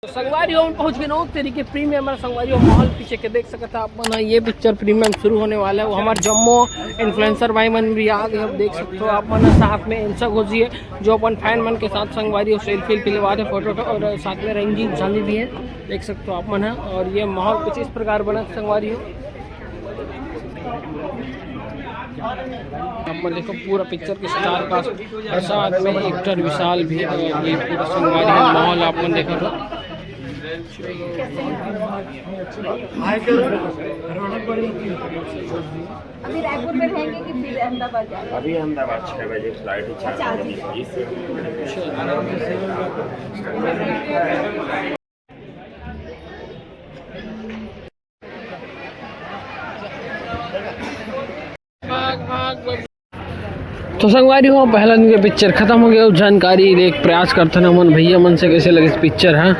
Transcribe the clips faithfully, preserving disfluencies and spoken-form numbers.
तो संगवारी हो, हम पहुंच गए नौ तरीके प्रीमियम में। संगवारी हो, माहौल पीछे के देख सकत हो आप मन ह, ये पिक्चर प्रीमियम शुरू होने वाला है। वो हमारे जम्मो इन्फ्लुएंसर भाई मन भी आ गए। अब देख सकते हो आप मन ह, साथ में एल्सा घोष जी है, जो अपन फैन मन के साथ संगवारी हो सेल्फी वेल्फी लेवा रहे, फोटो वोटो, और साथ में रंजीत झांझी भी है, देख सकते हो आप मन ह। और ये माहौल कुछ इस प्रकार बना संगवारी हो। आप मन देखो, पूरा पिक्चर के स्टार कास्ट और साथ में एक्टर विशाल भी, और ये पूरा संगवारी हो, माहौल आप मन देखो तो। अभी रायपुर में रहेंगे कि फिर अहमदाबाद जाएंगे? अभी अहमदाबाद छः बजे फ्लाइट है, चार बजे। तो संगवारी हो, पहला दिन के पिक्चर खत्म हो गया। जानकारी देख प्रयास करथन हमन भैया मन से, कैसे लगिस पिक्चर ह।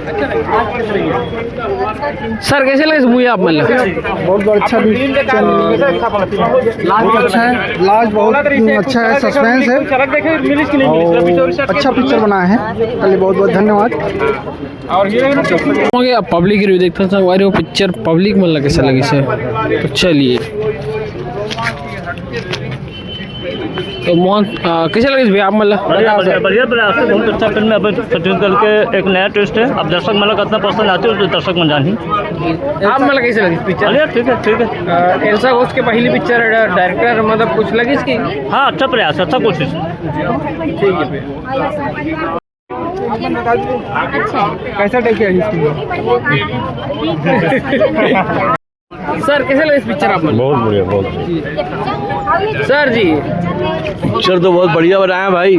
सर, कैसे लगिस मूवी आप मन ला? बहुत अच्छा पिक्चर, लास्ट अच्छा है, लास्ट बहुत अच्छा है, सस्पेंस है और अच्छा पिक्चर बनाया है। चलिए, बहुत बहुत धन्यवाद। हो गया, पब्लिक रिव्यू देखथन संगवारी हो, पिक्चर पब्लिक मन ला कैसे लगिस हे। तो चलिए, तो मोहन, आ, कैसे लगिस भैया आप मन ला? बढ़िया बढ़िया बढ़िया बढ़िया, आपसे बहुत अच्छा फिल्म है। अपन छत्तीसगढ़ के एक नया ट्विस्ट है। अब दर्शक मन ला कितना पसंद आती है, तो दर्शक मन जानी। आप मन ला कैसे लगिस पिक्चर? बढ़िया, ठीक है, ठीक है। आ, एल्सा घोष के पहली पिक्चर, डायरेक्टर मतलब कुछ लगिस कि? हाँ, अच्छा प्रयास, अच्छा कोशिश। ठीक है भैया। कैसा टेक है इसकी? सर, कैसे लगिस पिक्चर आप मन? बहुत बढ़िया, बहुत बढ़िया। सर जी। पिक्चर तो बहुत बढ़िया बनाया भाई।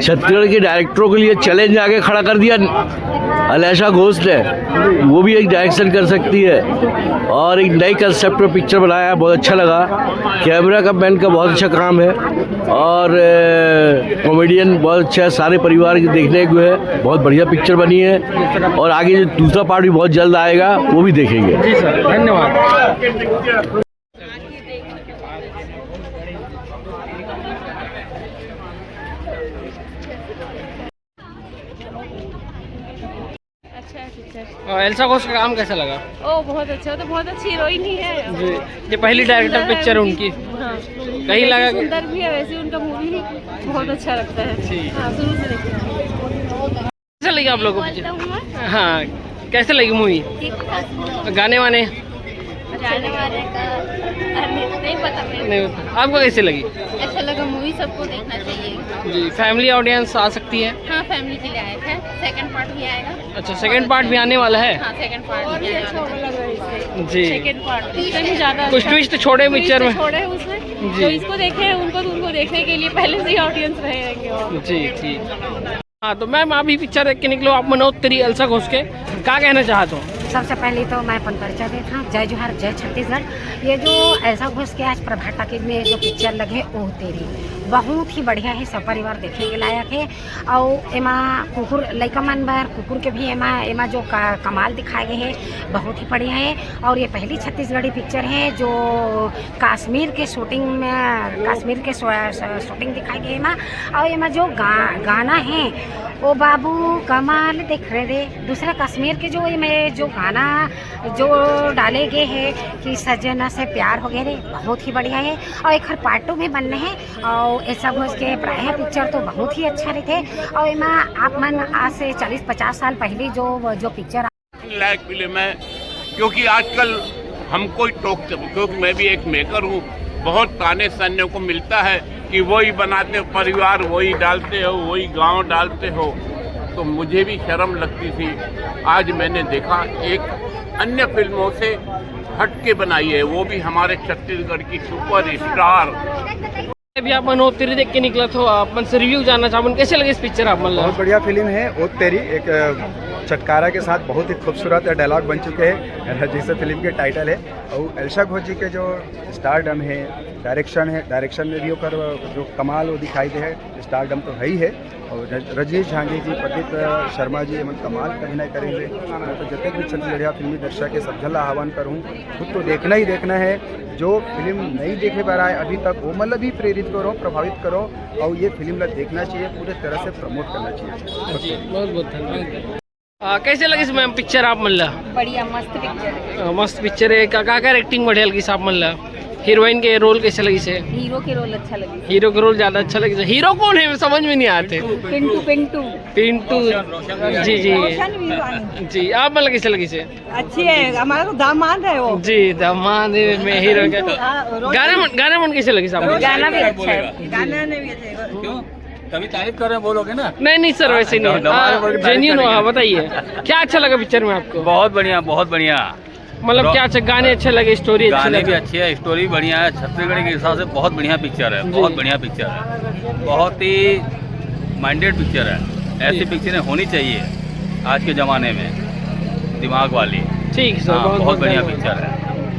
छत्तीसगढ़ के डायरेक्टरों के लिए चैलेंज आके खड़ा कर दिया एल्सा घोष ने। वो भी एक डायरेक्शन कर सकती है और एक नई कंसेप्ट पे पिक्चर बनाया है, बहुत अच्छा लगा। कैमरा का मैन का बहुत अच्छा काम है और कॉमेडियन बहुत अच्छा है, सारे परिवार के देखने को है। बहुत बढ़िया पिक्चर बनी है और आगे जो दूसरा पार्ट भी बहुत जल्द आएगा, वो भी देखेंगे। जी सर, धन्यवाद। अच्छा है पिक्चर। और एल्सा घोष का काम कैसा लगा? ओ, बहुत अच्छा, वो तो बहुत अच्छी हीरोइन ही है। जी, ये पहली डायरेक्टर पिक्चर उनकी। हाँ। कहीं लगा कि सुंदर भी है वैसे, उनका मूवी भी बहुत अच्छा लगता है। जी। हाँ, शुरू से देखिए। कैसे लगी आप लोगों को पिक्चर? हाँ, कैसे लगी मूवी? गाने वाने? जाने वाले का नहीं पता। नहीं, आपको कैसे लगी? अच्छा लगा, मूवी सबको देखना चाहिए। जी, फैमिली ऑडियंस आ सकती है। हाँ, फैमिली के लिए आए थे। सेकंड पार्ट भी आएगा। अच्छा, सेकंड पार्ट भी आने वाला है। हाँ, सेकंड पार्ट भी आएगा। जी, सेकंड पार्ट उससे भी ज्यादा कुछ ट्विस्ट छोड़े पिक्चर में। छोड़े उसमें। जी। जो इसको देखे हैं, उनको तो उनको देखने के लिए पहले से ही ऑडियंस रहेंगे। जी, ठीक। हाँ, तो मैम, आप ही पिक्चर देख के निकलो, आप मनोज तेरी एल्सा घोष के, क्या कहना चाहते हो? सबसे पहले तो मैं अपन परिचय देत हूँ। जय जोहार, जय छत्तीसगढ़। ये जो एल्सा घोष के आज प्रभात टाकीज में जो पिक्चर लगे, ओह तेरी, बहुत ही बढ़िया है, सब परिवार देखे के लायक है। और एमा कुकुर लइका मन बर कुकुर के भी एमा एमा जो का, कमाल दिखाए गए है, बहुत ही बढ़िया है। और ये पहली छत्तीसगढ़ी पिक्चर है जो कश्मीर के शूटिंग में, कश्मीर के शू- शूटिंग दिखाए गए एमा। और एमा जो गा, गाना है, ओ बाबू कमाल देख रहे रे, दूसरा कश्मीर के जो एमे जो गाना जो डाले गए है कि सजना से प्यार हो गए रे, बहुत ही बढ़िया है। और एक पार्ट टू भी बनने है। और एल्सा घोष के प्रायः पिक्चर तो बहुत ही अच्छा रहते। और एमा आप मन आज से चालीस पचास साल पहले जो जो पिक्चर लायक फिल्म है, क्योंकि आजकल हम कोई टोकते, क्योंकि मैं भी एक मेकर हूँ, बहुत ताने सुनने को मिलता है कि वही बनाते परिवार, वही डालते हो, वही गांव डालते हो, तो मुझे भी शर्म लगती थी। आज मैंने देखा एक अन्य फिल्मों से हट के बनाई है, वो भी हमारे छत्तीसगढ़ की सुपरस्टार। अभी आप मनोज तेरी देख के निकला, तो आप मन से रिव्यू जानना चाहूँ, कैसे लगे इस पिक्चर आप मन ला? बहुत बढ़िया फिल्म है ओत तेरी। एक अ, छटकारा के साथ बहुत ही खूबसूरत डायलॉग बन चुके हैं, जैसे फिल्म के टाइटल है। और एल्सा घोष जी के जो स्टारडम है, डायरेक्शन है, डायरेक्शन में भी ओकर जो कमाल वो दिखाई दे है, स्टारडम तो है ही है। और रज- रजनीश झांगी जी, प्रदीप शर्मा जी, एमन कमाल के अभिनय करेंगे। मैं तो जतक भी छत्तीसगढ़िया फिल्मी दर्शक है, सब झन ला आह्वान करूँ, खुद तो देखना ही देखना है। जो फिल्म नहीं देखे बर आए अभी तक, वो मतलब भी प्रेरित करो, प्रभावित करो, और ये फिल्म ला देखना चाहिए, पूरे तरह से प्रमोट करना चाहिए। जी, बहुत बहुत धन्यवाद। आ, कैसे लगिस मैम पिक्चर आप मन ला? बढ़िया, मस्त पिक्चर है। आ, मस्त पिक्चर है। का का एक्टिंग बढ़िया लगिस आप मन ला? हीरोइन के रोल कैसे लगिस है? हीरो के रोल अच्छा लगे। हीरो के रोल ज्यादा अच्छा लगिस है। हीरो कौन है, समझ में नहीं आते। पिंटू, पिंटू। पिंटू। जी जी। रोशन वीरवानी। जी, आप मन ला कैसे लगिस है? अच्छी है, हमारा तो दामाद है वो। जी, दामाद है मैं हीरो के। हाँ, रोशन। गाने मन, गाने मन कैसे लगिस आप? गाना भी अच्छा है। गाना ने भी अच्छा है। क्यों? तभी तारीफ कर रहे हैं, बोलोगे ना। नहीं नहीं सर, वैसे नहीं। हाँ, हमारे बोल के तारीफ जेन्यून करेंगे। हो, बताइए क्या अच्छा लगा पिक्चर में आपको? बहुत बढ़िया, बहुत बढ़िया। मतलब रो- क्या अच्छा, गाने अच्छे लगे, स्टोरी अच्छी गाने भी लगी? अच्छी है, स्टोरी बढ़िया है। छत्तीसगढ़ के हिसाब से बहुत बढ़िया पिक्चर है, जी। बहुत बढ़िया पिक्चर है, बहुत ही माइंडेड पिक्चर है। ऐसी जी। पिक्चरें होनी चाहिए आज के ज़माने में, दिमाग वाली। ठीक सर, हाँ, बहुत बहुत बढ़िया धन्यवाद। पिक्चर है।